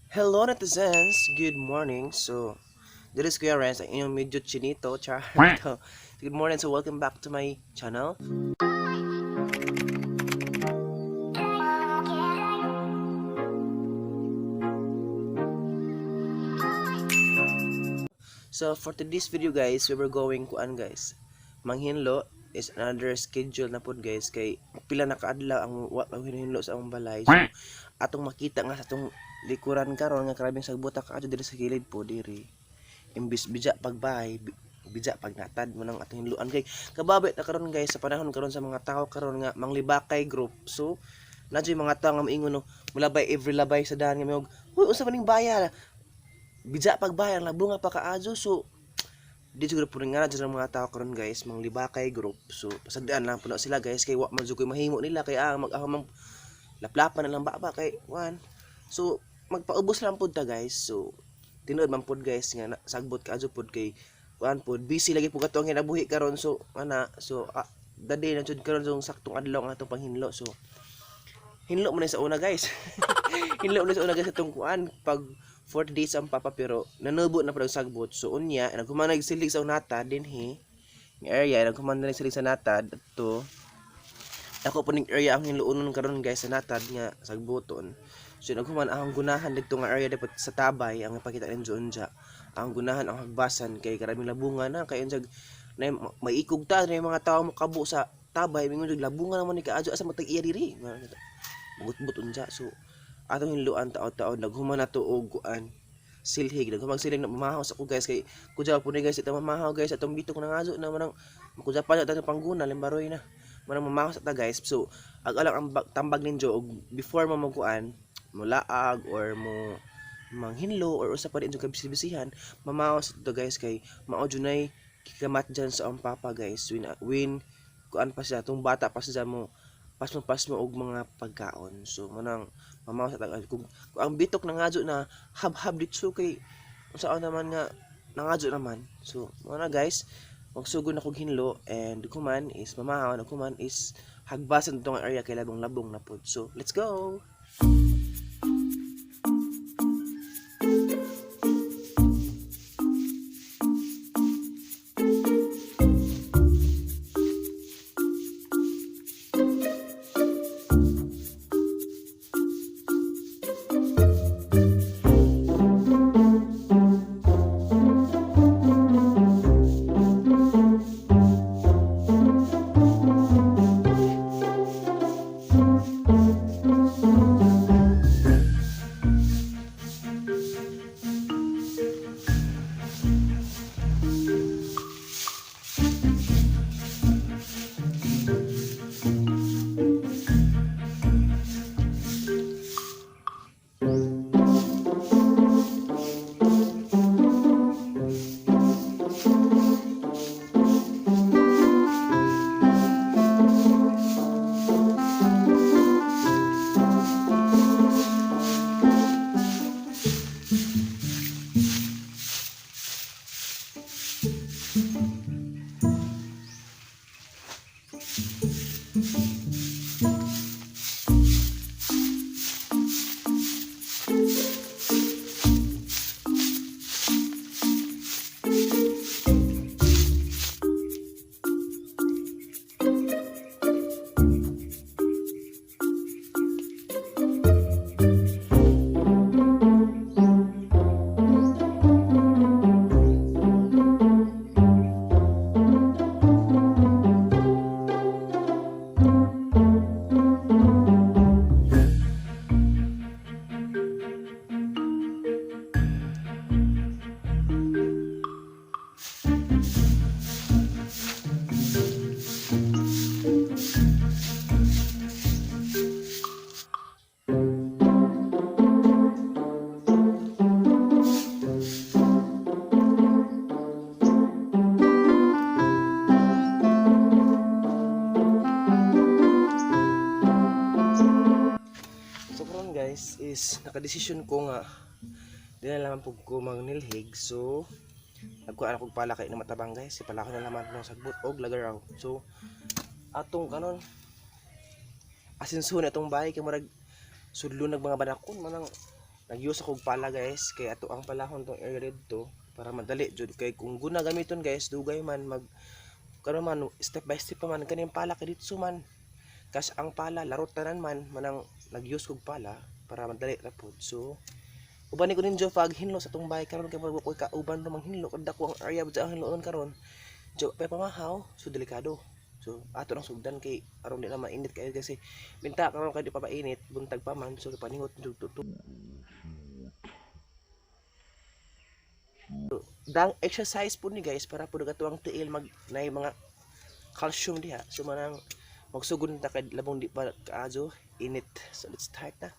Hello netizens! Good morning. So, this is Kuya Renz, ang inyong medyo chinito. Char. So, good morning. So, welcome back to my channel. So, for today's video guys, we were going kuan guys. Manghinlo is another schedule na pod guys kay pila na kaadlaw ang wa ang hinlo sa among balay. So, atong makita nga sa atong likuran karon nga grabeng sagbuta kaadto diri sa gilid po diri. Imbis bija pagbay, bija pagnatad mo nang atong hinluan kay kababay ta karon guys sa panahon karon sa mga tao karon nga manglibakay group. So, na mga tao nga moingon no, mulabay every labay sa daan nga mayog, "Uy, unsa man ning baya? Bija pagbay ang labong nga pa kaadyo." So, di siguro po nga dyan ang mga tao karon guys, manglibakay group. So, pasagdaan lang po na sila guys kay wa man jud koy mahimo nila kay mag mang laplapan na lang ba kay wan. So, magpaubos lang pud ta guys. So, tinuod man pud guys nga sagbot kaadyo pud kay kuan pud busy lagi pud kato ang kinabuhi karon. So, ana, so the day na jud karon so saktong adlaw nga atong panghinlo. So, hinlo man sa una guys. Hinlo man sa una guys atong kuan pag 40 days ang papa pero nanubo na pud ang sagbot. So unya naghuman nagsilig sa natad dinhi nga area, naghuman na nagsilig sa natad adto. Ako po ning area ang hinluonon karon guys sa natad nga sagbuton. So naghuman ang gunahan didto nga area dapat sa tabay ang ipakita ninyo unja. Ang gunahan ang hagbasan kay karaming labungan na kay unsag na maikog ta na yung mga tao mokabo sa tabay mingon jud labungan naman ni kaadyo asa matag-iya diri. Butbut unja. So atong hinluan taod-taod naghuman na to og kuan silhig, naghuman silhig na mamahaw sa ko guys kay kudya po ni guys ito mamahaw guys atong bitok na ngazo na manang makudya pa na pangguna limbaroy na manang mamahaw sa ta guys. So ag alang ang tambag ninyo og before mo magkuan mulaag or mo manghinlo or usa pa rin inyong kabisibisihan, mamahaw sa to guys kay mao junay kikamat dyan sa ang papa guys when kuan pa siya tong bata pa siya mo pasmo-pasmo og mga pagkaon. So manang mamahaw sa tagal kung ang bitok nangadyo na hab-hab ditso kay unsaon naman nga nangadyo naman. So mao na guys, magsugod na kog hinlo and kuman is mamahaw na kuman is hagbasan tong area kay labong-labong na pod. So let's go. So karon guys is nakadesisyon ko nga di na lamang pug ko magnilhig. So nagkuan ako pala kay na matabang guys, pala ko na lamang ng sagbot og lagaraw. So atong kanon asinso na itong bahay kay murag sudlo nag mga banakon manang Nag-use ako og pala, guys, kay ato ang palahon tong area dito para madali jud, kay kung guna gamiton, guys, dugay man mag kano man, step by step pa man kaning pala kay ditso man kas ang pala larot tanan man. Manang nag-use kog pala para madali ra pod. So uban ni ko ninyo pag hinlo sa atong bahay karon kay murag ko kauban ro manghinlo kay dako ang area sa hinloon karon jo pa pamahaw, so delikado. So ato nang sugdan kay aron di na mainit kayo kasi binta karon kay di pa mainit, buntag pa man, so paningot jud to. Dang exercise po ni, guys, para po ang tiil mag nay mga calcium diha. So manang magsugod ta kay labong di pa kaadyo init. So let's start na.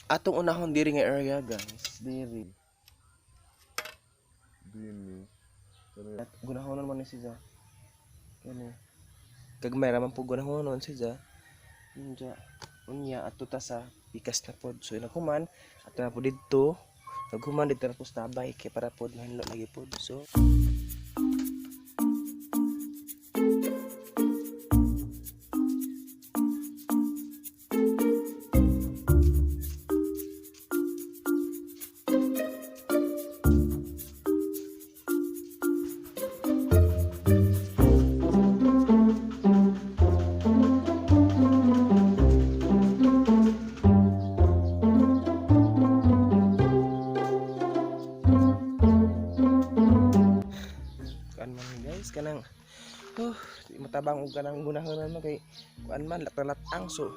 Atong unahon diri nga area, guys, diri. Dini. At gunahonon man ni siya kani kagmay ra man po gunahonon siya. Unya, unya ato ta sa pikas na pod. So naghuman ato na po didto, naghuman didto na po sa tabay kay para pod mahinlo lagi pod. So kuan man, guys, kanang oh, di matabang og kanang gunahonan mo kay kuan man, latang. So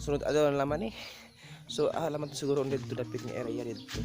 sunod adlaw na laman eh. So laman to siguro dito dapit nga area dito.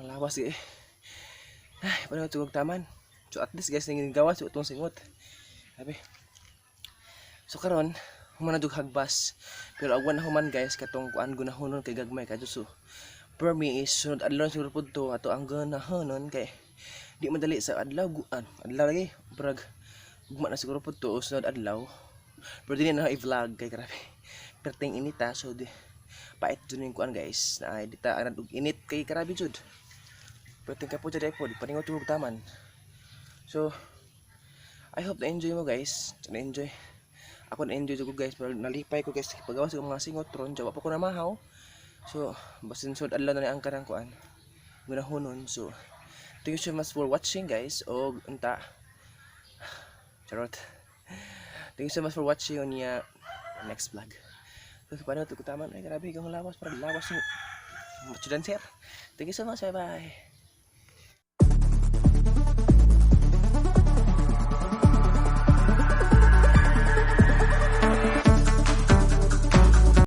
Ang lawas eh. Ay, paano tugog taman. So at least, guys, nangin gawas itong singot. Sabi. So karon, human na hagbas. Pero agwan na human, guys, katong kuan gunahonon kay gagmay kadto. So for me is sunod adlaw siguro pud to ato ang gunahonon kay di madali sa adlaw guan. Adlaw lagi, brag ugma na siguro pud to o sunod adlaw. Pero dili na i-vlog kay grabe. Perting inita, so di pait jud yung kuan, guys. Na di ta anad og init kay grabe jud. Perting ka po dyan po, di paningot tugog taman. So I hope na-enjoy mo, guys. Na-enjoy. Ako na-enjoy ko, guys, pero nalipay ko, guys, pagawas ko mga singot ron, jawa pa ko na mahaw. So, basin sud adlaw na ni ang kanang kuan. Gunahonon. So, thank you so much for watching, guys. Og unta. Charot. Thank you so much for watching unya next vlog. So, paano ito taman? Ay, grabe kang lawas. Parang lawas yung macho dancer. Thank you so much. Bye-bye.